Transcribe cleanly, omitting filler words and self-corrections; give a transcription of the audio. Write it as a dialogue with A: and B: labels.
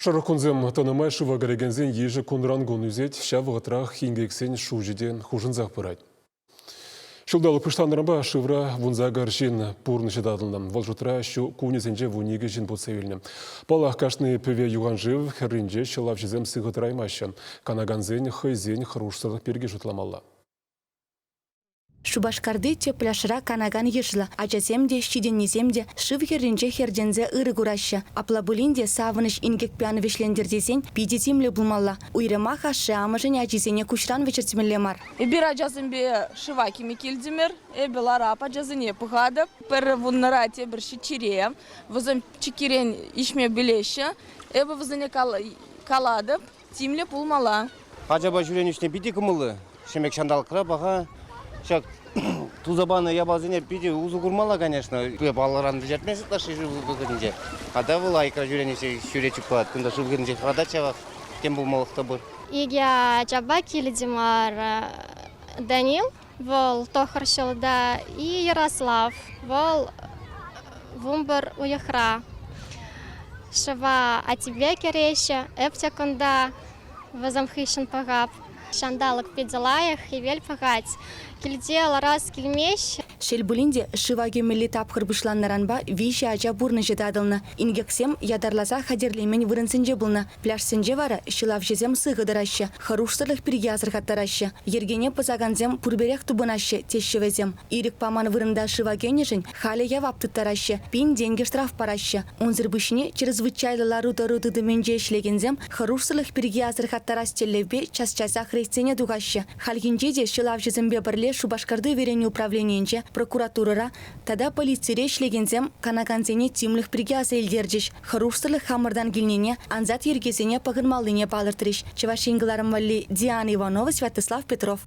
A: Шӑрӑх кунсем тӑнӑ май шыва кӗрекенсен йышӗ кунран-кун ӳсет, ҫав вӑхӑтрах инкексен шучӗ те хушӑнсах пырать. Ҫулталӑк пуҫланнӑранпа шывра 18 ҫын пурнӑҫӗ татӑлнӑ. Вӑл шутра ҫу кунӗсенче 12 ҫын путса вилнӗ. Паллах, кашни пӗве юханшыв хӗрринче ҫӑлавҫӑсем сыхӑ тӑраймаҫҫӗ. Канакансен хӑйсен хӑрушсӑрлӑх пирки шутламалла.
B: Шупашкарти тӗп пляжра канакан йышлӑ. Ачасем те, ҫитӗннисем те шыв хӗрринче хӗртӗнсе ырӑ кураҫҫӗ. Апла пулин те савӑнӑҫ инкекпе ан вӗҫлентӗр тесен питӗ тимлӗ пулмалла. Уйрӑмах ашшӗ-амӑшӗн ачисене куҫран вӗҫертмелле мар.
C: Эпир ачасемпе шыва кӗме килтӗмӗр. Эпӗ ларап, ачасене пӑхатӑп. Пӗр вуннӑра, тепӗр ҫиччӗре. Вӗсем чиккерен ишме пӗлеҫҫӗ. Эпӗ вӗсене калатӑп, тимлӗ пулмалла.
D: Ачапа ҫӳренӗ чухне питӗ кӑмӑллӑ. Ҫӗмӗк ҫанталӑкра паха. Ҫак туса панӑ япаласене питӗ усӑ курмалла, конечно. Паллӑран вӗҫертмест ытлашши шыв вӑхӑтӗнче. А та вӑл айкра ҫӳренӗ ҫӳрет чуппа. Кунта шыв хӗрринче хӑратать ҫавах. Тем пулмалӑх та пур.
E: Икӗ ачапа килтӗмӗр. Данил, вӑл тӑхӑр ҫулта, и Ярослав, вӑл 11 уйӑхра. Шыва атипе кӗреҫҫӗ, эп те кунта вӗсем хыҫҫӑн пӑхап. Ҫанталӑк питӗ лайӑх, хӗвел пӑхать. Килте ларас килмест.
B: Шел пулин те, шыва кӗмелли тапхӑр пуҫланнӑранпа виҫӗ ача пурнӑҫӗ татӑлнӑ. Инкексем ятарласа хатӗрлемен вырӑнсенче пулнӑ. Пляжсенче вара ҫӑлавҫӑсем сыхӑ тӑраҫҫӗ, хӑрушсӑрлӑх пирки асӑрхаттараҫҫӗ. Йӗркене пӑсакансем пурпӗрех тупӑнаҫҫӗ, теҫҫӗ вӗсем. Ирӗк паман вырӑнта шыва кӗнӗшӗн халӗ явап тыттараҫҫӗ, пин тенкӗ штраф параҫҫӗ. Унсӑр пуҫне чрезвычайлӑ лару-тӑру тытӑмӗнче ӗҫлекенсем хӑрушсӑрлӑх пирки асӑрхаттарас тӗллевпе час-часах рейдсене тухаҫҫӗ. Хальхинче те ҫӑлавҫӑсемпе пӗрле Шупашкарти вӗренӳ управленийӗнче, прокуратурӑра тата полицире ӗҫлекенсем канакансене тимлӗх пирки аса илтерчӗҫ, хӑрушсӑрлӑх хамӑртан килнине, ансат йӗркесене пӑхӑнмаллине палӑртрӗҫ. Чӑваш Ен кӑларӑм валли Диана Иванова, Святослав Петров.